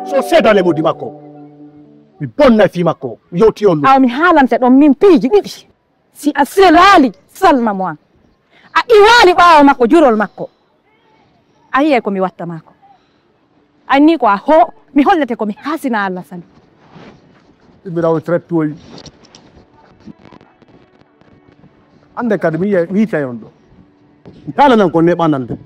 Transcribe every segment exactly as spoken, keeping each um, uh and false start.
So seedaali e moodi makko, mi bonnay fii makko, mi yewti on ɗum. Awa mi haalante ɗon min piiji ɗiɗi. Si a selaali Salma mo an, a iwaali ɓaawo makko, jurol makko, a yi'ay ko mi watta maa ko. Anni ko a hoo, mi hollete ko mi hasina Allah sani. Iɓe raw trettoyi. Annde kadi mi yi'ay, mi yi'ay on ɗo. Mi haalanan ko neeɓanande.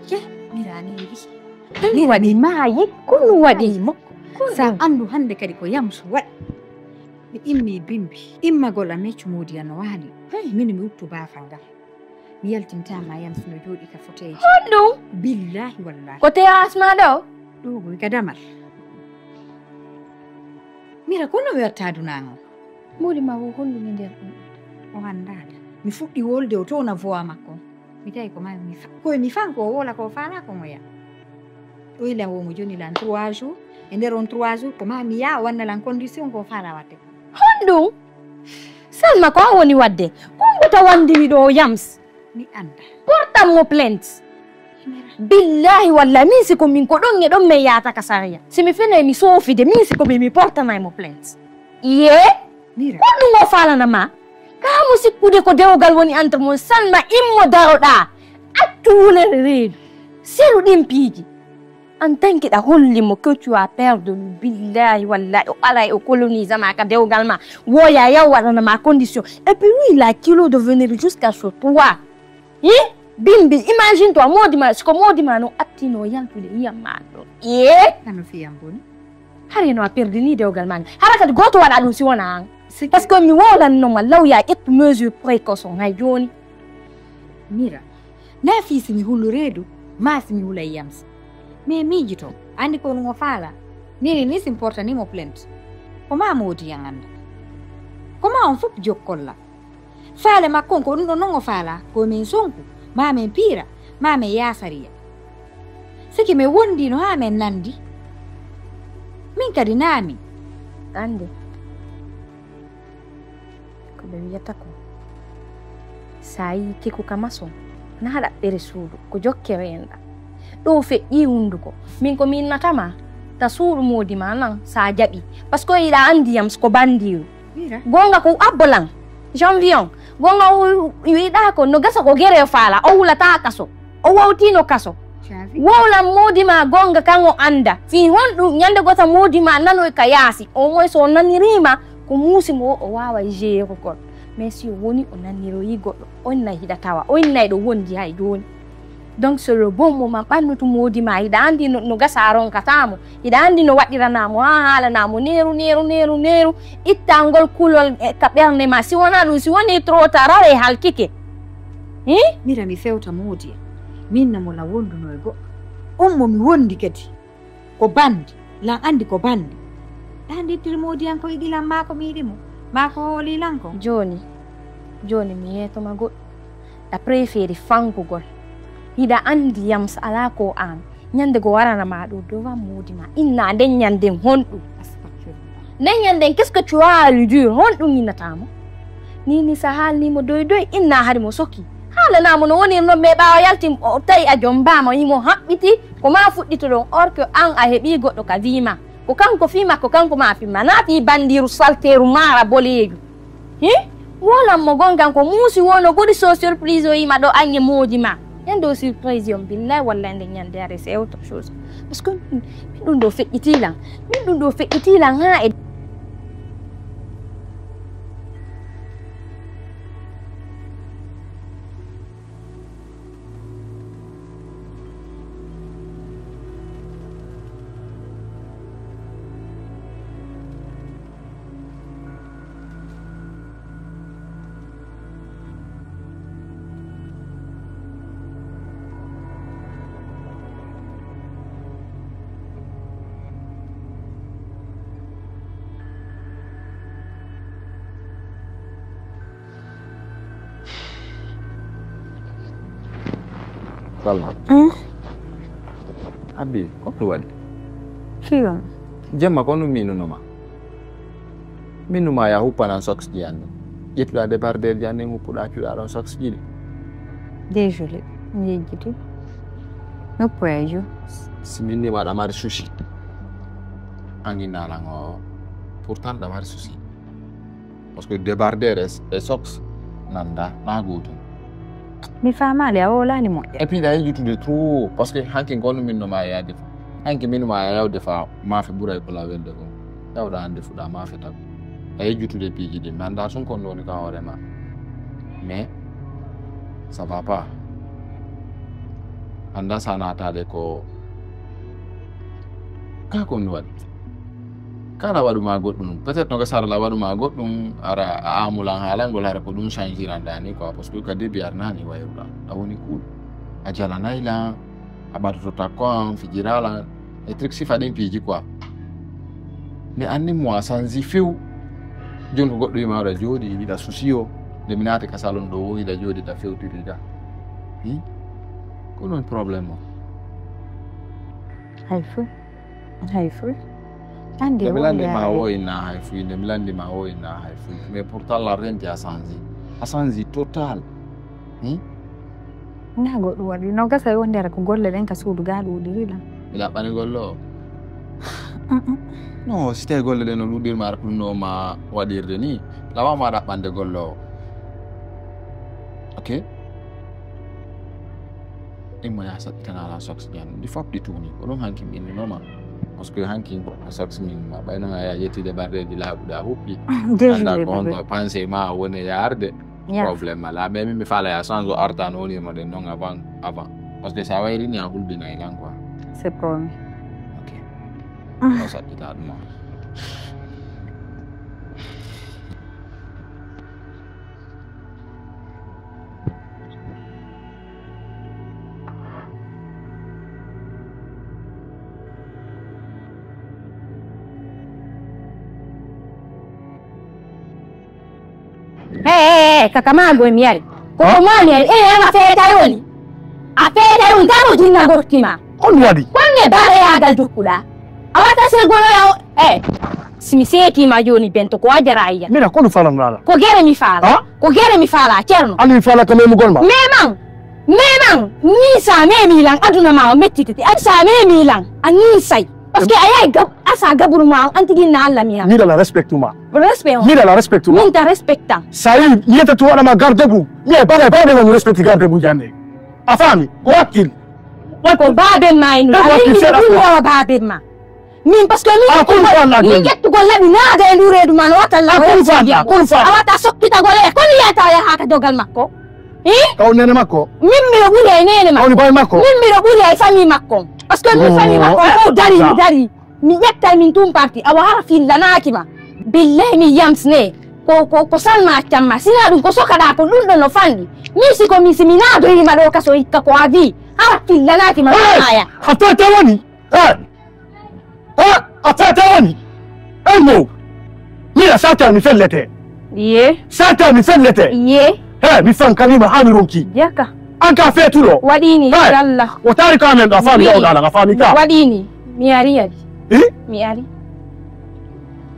Ke, Mira ni wi. Mi waɗi maayi, ko ɗum waɗi mo? Sa anndu hannde kadi ko Yamsu waɗi. Mi immi bimbi. Immagol am e Cumuudiya no waali. Hey, min mi uttu baafal ngal. Mi yaltinta ma Yamsu no jooɗi ka foteeji. Honɗum? Billaahi wallaahi. Ko terrasse ma ɗo? Ɗo ko ka damal. Mira, ko no ɓe watta aduna an on? Moodi ma wo honɗum e nder ɗum? O anndaaka. Mi fuɗɗi wolde o towna voix makko. Mi tawi ko ma mi fa-, ko mi fan ko o wola ko faala ko mo ya. O ila wo mo joni lan trois jours. E nder on trois jours ko ma mi ya o wanna lan condition ko faala watte. Honɗum? Salma, ko an woni waɗde? Ko an wota wanndimi ɗo Yams? Mi annda. Portan mo plainte. Mira. Billaahi wallaahi, min si ko min ko ɗon e ɗon min yaata ka sariya. Si mi fenay mi soofide, min si ko mi, mi portanay mo plainte. Yee? Mira. Ko ɗum o faalana ma? Kaa mo sikkude ko dewgal woni entre mon, Salma, immo daroɗaa. Accu wulere reedu. Selu ɗin piiji. En tant que ɗa holli mo que tu as peur de lui, billahi wallahi, o aray o colonise ma ka dewgal ma, woya yaw waɗana ma condition. Et puis lui, il a culot de venir jusqu'à chez toi. Hi? Bimbi, imagine toi, moodi ma, si ko moodi ma no attino yaltude yiyam ma ɗo. Ye? Kano fiyam boni? Hari no a perdini dewgal ma. Hara kadi gooto waɗa ɗum si wona an. Parce que mi wolanno ma law ya ƴettu mesure précaution hay jooni. Mira. Naa fii si mi hulu reedu, maa si mi hula Yams. Mais miijito, anndi ko ɗum o faala. Nini ni si mi portanii mo plainte. Ko maa moodi yan annda. Ko maa on fof jokkolla. Faale makko on ko ɗum ɗon non o faala, ko min sonku, maa min piira, maa min yaasariya. Siki min wondiino haa min nanndi. Min kadi naa min. Annde. Ko ɓe wiyata ko, si a yii teku ka mason, naa ɗaɓɓere suudu, ko jokkere en ɗa. Ɗoo feƴƴii hunnduko. Min ko mi innata ma, ta suuɗu moodi ma nan, si a jaɓii. Parce que hiɗa anndi Yams ko banndiiru. Mira. Goonga ko abbo lan. Janvier on. Goonga o wiɗaa ko, no gasa ko gere faala, o wulataa kaso. O wowtiino kaso. Janvier. Wowlan moodi ma goonga kan o annda. Fii honɗum ñannde gota moodi ma nanoy ka yaasi. Au moins so o nanirii ma, ko muusi mo o waaway jeerugol. Mais si o woni o naniroyi goɗɗo, on nay hiɗa tawa, on nay ɗo wondi hay jooni. Donc c'est le bon moment ɓannutu moodi ma, hiɗa anndi no, no gasa a ronkataa mo, hiɗa anndi no waɗiranaa mo, haa haalanaa mo neeru, neeru, neeru, neeru, ittangol kulol e ka ɓernde ma. Si wonaa ɗum, si wonii trop tard, haray halkike. Hi? Mira mi fewta moodi en, min no mo la wonduno e goɗɗo. On mo mi wondi kadi. Ko bandi, lan anndi ko bandi. Ɗa anndi ittude moodi an ko yiɗi lan maa ko mi yiɗi mo, maa ko hooli lan ko. Jooni, jooni mi yeetoma goɗɗum. Ɗa préféré fangugol. Hiɗa anndi Yams alaa ko an. Ñannde go warana ma ɗo devant moodi ma. Inna nden ñannden honɗum? Astagfirullah. Nden ñannden qu'est-ce que tu as à lui dire? Honɗum innataa mo? Ni, ni sa haalni mo doy doy, inna hari mo soki. Haalanaa mo no woniri non, mais ɓaawo yalti, o tawi a jombaama, himo haɓɓiti, ko maa fuɗɗito ɗon, or que an a heɓii goɗɗo ka vie ma. Ko kanko fii makko, kanko maa fii ma, naa fii bandiiru salteeru maara boleeju. Hi? Wolan mo gonga ko muusi wono ɓuri so surprise o yima ɗo an e moodi ma. Ñande o surprise on, billahi wallahi nden ñande are c'est autre chose. Parce que min, min ɗum ɗo feƴƴitii lan. Min ɗum ɗo feƴƴitii lan haa e. Salma. Hmm? Abi, ko ɗum waɗi? Fii on. Jemma, ko ɗum miinuno ma? Miinu ma ya huppanan socks ɗi an. Ƴettuɗaa débardeur ji an, huppuɗaa, cuɗaa ɗon socks ɗi. Désolé, mi yejjiti. No poyejo? Si min ni ma ɗa mari souci. Angina lan o. Pourtant ɗa mari souci. Parce que débardeur e, e socks nanda, na gootum. Mi faamaali, a wowlaali moƴƴa. Et puis, ɗa yejjutude trop, parce que hanki ngonu min no ma yaade fa. Hanki min ma yaawde fa, maafe ɓuray ko la welde kon. Tawɗa hannde fuɗa maafe tan. A yejjutude piiji ɗin, mi anndaa tun ko ɗum woni ka hoore ma. Mais, ça va pas. Anndaa sa naataade ko, ka ko ɗum waɗi. Kala waɗu ma goɗɗum. Peut-être no ka sara la waɗu ma goɗɗum, ara a amulan haalangol hara ko ɗum changiran dani quoi, parce que ka début ar nani wayruɗa. A woni cool. A jalanay lan, a ɓatoto takko an, fijira lan, e truc sifa ɗin piiji quoi. Mais anni mo a changi few. Jon ko goɗɗo wima aɗa jooɗi, yiɗa souci o. Nde mi naati ka salon ɗo, o yiɗa jooɗi, ɗa fewtiri ɗa. Hmm? Ko ɗum problème o. Hay fo. Hay fo. Andi nde mi landi ma o inna hay fo, nde mi landi ma o inna hay fo. Mais pourtant la rente a changi. A changi total. Hmm? Na goɗɗum waɗi. No gasa e wonde ara ko golle ɗen ka suudu ga ɗuuɗiri lan. Mi ɗaɓɓani golle o. Mm-mm. No, si tawi golle ɗen no ɗuuɗirma ara ko ɗum no ma waɗirde ni. Lawa ma ɗaɓɓande golle o. Ok? Immo ya saɗɗitana ala socks jan. Ɗi fop ɗi tuuni. Ko ɗum hanki mi innino ma. Parce que hanki socks min ma. Ɓay non a yettide barreji laaɓuɗi a huppi. Anda ko honto pensé ma woni yaarde. Problème alaa, mais min mi faala ya change o arta no woni mo ɗen non avant, avant. Parce que sa wayri ni a hulɓinay lan quoi. C'est promis. Ok. O saɗɗita ɗum o. He, he, he, kaka maago e mi yari. Ko ko maa mi yari, eh, a feeta yoni. A feeta yoni, gamo jinna gorti ma. Ko ɗum waɗi? Konne bare yagal jokkuɗa. A wata se gono yaw, eh. Si mi seeti ma joni bento ko a jara ayya. Mira, ko ɗum falanɗa ala? Ko gere mi faala. Ha? Ko gere mi faala, Cerno. Ani mi faala ka memugol ma? Meman, meman, ni sa memi lan, aduna ma o mettitete. An sa memi lan, a ni say. Parce que a yaay gab, a sa gaburu ma, an tigi na Allah mi ha. Mira la respectu ma. Respect on. Mira la respectu ma. Min ta respecta. Sa yi, yeta tu waɗa ma garde bu. Mi e bare, bare, mi respecti garde bu jande. A faami? Ko wakkil. Ko baaben ma inu. Ko wakkil seeɗa ko. Min ɗum ɗo baaben ma. Min, parce que min, a, ko ɗum faala min ƴettugol laɓi naada e ndu reedu ma no wata Allah. A, ko ɗum faala, ko ɗum faala. A wata sokkitagol e, kono yiyata yaha ka dogal makko. Eh? Ka o nene makko? Min miɗo ɓuri e nene makko. Ka woni baay makko? Min miɗo ɓuri e famille makko. Parce que min famille makko, o dari, mi dari. Mi ƴettay min tun parti, awa hara fillanaaki ma. Billahi mi yamsne. Ko, ko, ko Salma accamma. Sina ɗum ko sokaɗa ko ɗum ɗo no fanɗi. Min si ko min si mi naadoyima ɗo kaso hikka ko a vi. Hara fillanaaki ma. Hey! Aya. A fete woni? Hey! Hey! A fete woni? Hey mo! Mira sata mi fellete. Ye. Sata mi fellete. Ye. Hey, mi fankanima haa mi ronki. Jaka. An ka fetuɗo. Waɗini, hey, yalla. O taari ka men ɗo, a faami, mi yawɗa lan, a faami ka. Waɗini. Mi ari, ari. Eh? Mi ari.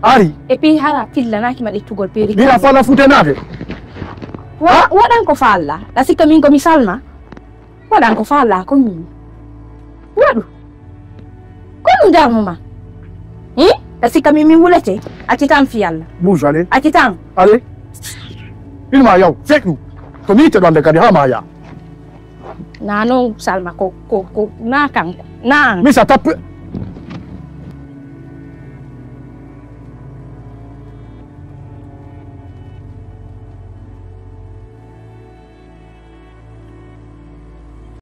Ari? Et puis hara fillanaaki ma ƴettugol peeri. Mira fala futenade. Wa-, waɗan ko faalla. Ɗa sikka min ko mi Salma. Waɗan ko faalla ko min. Waɗu. Ko ɗum darnu ma? Eh? Ɗa sikka min, min wulete. Accitan fi Yalla. Bouge, allez. Accitan. Allez. Il ma yaw. Fekk ɗum. To mi yitte ɗo hannde kadi haa ma yaa. Na non Salma ko, ko, ko, na kanko. Na an. Mi sa tappe.